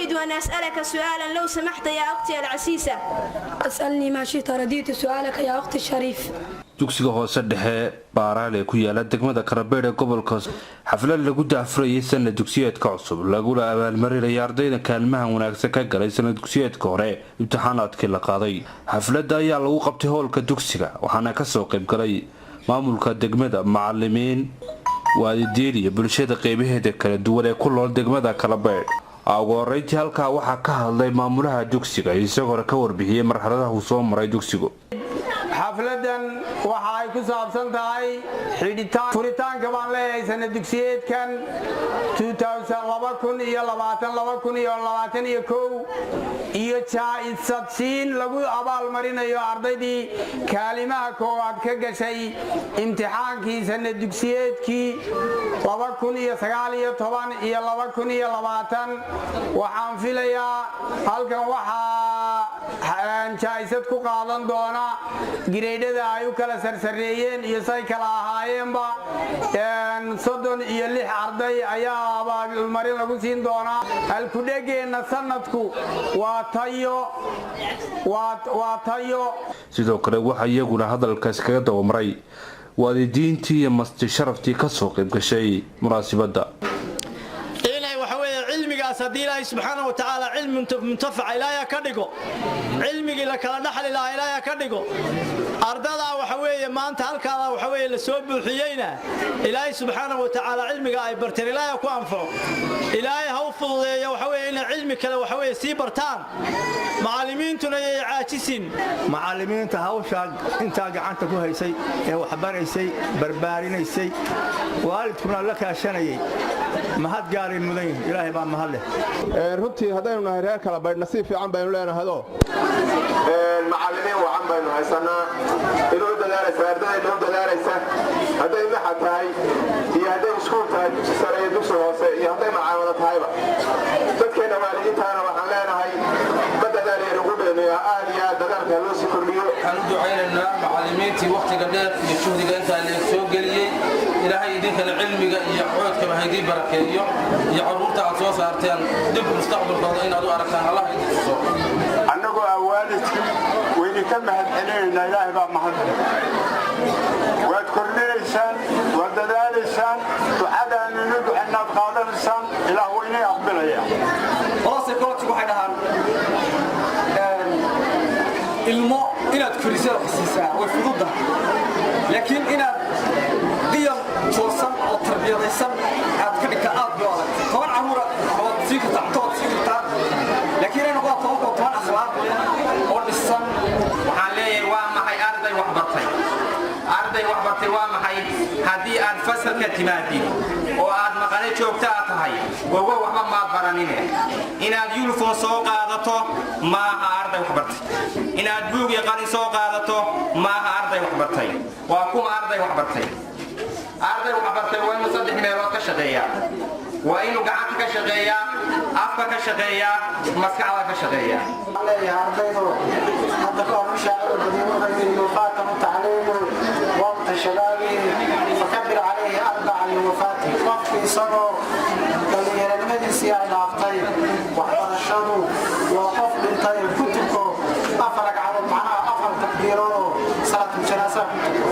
أريد أن أسألك سؤالا لو سمحت يا أختي العزيزة. اسألني ما شئت، رضيت سؤالك يا أختي الشريف. Dugsiga hoose dhexe Baaraale ku yaala degmada Kalabaydh ee gobolka, xaflad lagu daahfurayay sanad dugsiyeedka cusub, lagula abaalmarinaya ardayda kaalmaha wanaagsan ka galay sanad dugsiyeedka hore imtixaanaadkii la qaaday. Xafladda ayaa lagu qabtay hoolka dugsiga, waxaana kasoo qaybgalay maamulka degmada, macalimiin, waalidiin iyo bulshada qeybaheeda kala duwan ee ku nool degmada Kalabaydh. Ugu horeyntii halkaa waxaa ka hadlay maamulaha dugsiga, isagoona ka warbixiyey marxaladaha uu soo maray dugsigu. Xafladan waxa ay ku saabsan tahay xidhitaan furitaanka baan leeyahay sanad dugsiyeedkan 2021 iyo jaa-isadsiin lagu abaalmarinayo ardaydii kaalimaha koowaad ka gashay imtixaankii sanad dugsiyeedkii 2019 iyo 2020. Waxaan filayaa halkan waxaa jaa-isad ku qaadan doona grade-yada ay u kala sarsareeyeen iyo say kala ahaayeenba 36 arday ayaa abaalmarin lagu siin doonaa. Halkudhegeenna sanadku waa tayo, waa tayo. Sidoo kale waxaa iyaguna hadalkaas kaga dabamaray waalidiintii iyo marti sharaftii kasoo qayb gashay munaasibadda. Inay waxa weeye cilmigaas, haddii Ilaahay subxaana wa tacaala cilmi muntafaca Ilaahay ka dhigo, cilmigii la kala dhaxli lahaa Ilaahay ka dhigo. Ardadaa waxa weeye maanta halkaada waxa weeye la soo buuxiyeyna, Ilaahay subxaana wa tacaala cilmiga ay barteen Ilaahay ku anfaco, Ilaahay ha u fududeeyo waxa weeye inay cilmi kale waxa weeye sii bartaan. Macallimiintuna yay caajisin. Macallimiinta hawshaa intaa gacanta ku haysay ee waxbaraysay, barbaarinaysay, waalidkuna la kaashanayay, mahad gaaray mudan yihin. Ilaahay baa mahad leh. Runtii haddaynu nahay reer Kala Baydh, nasiib fiican baynu leenahayoo macallimiin wacan baynu haysanaa, inoo dadaalaysa, ardaday noo dadaalaysa, hadday maxa tahay iyo hadday iskuul tahay, dugsi sare iyo dugsi hoose, iyo hadday macaamalo tahayba. Dadkeenna waalidiintaana waxaan leenahay ma dadaalaynu ugu dheemeeyaa, aad iyo aad dadaalka loo sii kordhiyo. Waxaan u ducaynaynaa macallimiintii wakhtiga dheer iyo juhdiga intaa leeg soo geliyey. Ilaahay idinkana cilmiga iyo coodkaba ha idiin barakeeyo, iyo carruurta aad soo saarteen dib mustaqbalkooda inaad u aragtaan Allah idin tuso. Annagoo ah waalidkii waydinka mahad celinaynaa. Ilaahay baa mahad. Waad kordhinaysaan, waad dadaalaysaan, ducadaaninu ducanaad qaadanaysaan, Ilaah waynay aqbilaya. Psychology waxay dhahaan ilmo inaad korisada xisiisaa way fududahay, laakiin inaad qiyam toosan oo tarbiyadaysan aad ka dhigtaa aad bay u adag. 10 carruura waad siin kartaa, cunto waad siin kartaa, laakiin inay noqdaan 10-ka 10 akhlaaq leh oo dhisan. Waxaan leeyahay, waa maxay arday wax bartay? Arday wax bartay waa maxay? Haddii aad fasalka timaadid oo aad maqane joogta aad tahay, ogo waxba maad baranine. Inaad uniform soo qaadato maaha arday wax bartay. Inaad buug iyo qalin soo qaadato maaha arday wax bartay. Waa kuma arday wax bartay? Arday wax bartay waa inuu saddex meelood ka shaqeeyaa. Waa inuu gacanta ka shaqeeyaa, afka ka shaqeeyaa, maskaxda ka shaqeeyaa. Leeyahay ardaydu, hadda ka hor shaacir badiyo wuxuu yidhi: "يفاته التعليم وقت شبابه فكبر عليه أربعا لوفاته." Qofki isagoo dhallinyaranimadiisii ay dhaaftay waxbarashadu waa qof dhintay ku tuko afar ragcadood, macnaha afar takbiiroodoo salaatuljanaasaha ku tuko.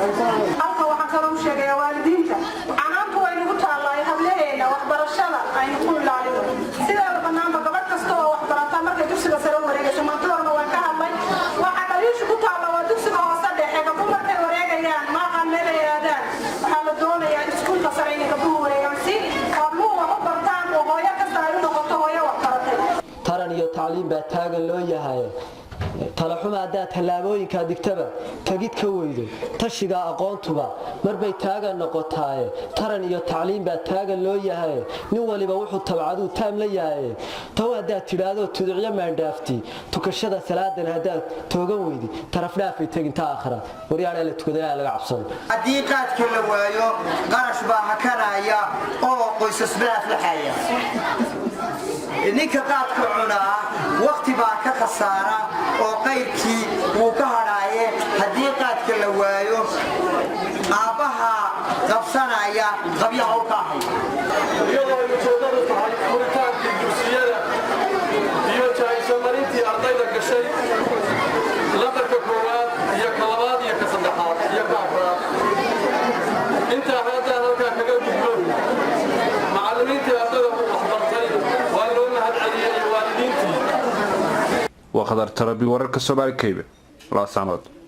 Halka waxaan kaloo u sheegayaa waalidiinta, canaantu way nagu taallaayo, hablaheena waxbarashada aynu ku ilaalino. Sideeda bannaanba, gabadh kasta oo waxbarata markay dugsiga sare u wareegayso, maanta horna waan ka hadlay, waxa dhaliishu ku taalla waa dugsiga hoose dhexe. Gabdhu markay wareegayaan, maaqaan meel ay aadaan. Waxaa la doonayaa iskuulka sare inay gabdhuhu wareegaan si habluhu wax u bartaan oo hooyo kasta ay u noqoto hooyo wax baratay. Taran iyo tacliim baa taagan loo yahay. Talaxuma haddaad tallaabooyinkaa digtaba tegid ka weydo, tashigaa aqoontuba marbay taagan noqotaaye. Taran iyo tacliim baa taagan loo yahay. Nin waliba wuxuu tabcaduu taam la yahay. Tow haddaad tidhaahdo tuducyo maandhaafti, tukashada salaadan haddaad toogan weydi, tarafdhaafay teginta aakhira. Waryaadhaa, la tukada, laga cabsado. Haddii qaadka la waayo, qarash baa hakanaya oo qoysasbaa aflaxaya. Ninka qaadka cunaa wakhti baa ka khasaara oo qayrkii wuu ka hadhaaye. Haddii qaadka la waayo, aabbaha qabsanaya qabyaha u ka ahay. Iyadoo ay ujeeddadu tahay furitaankii dugsiyada. Waa Khadar Tarabi, wararka Soomaali Cable, Laascaanood.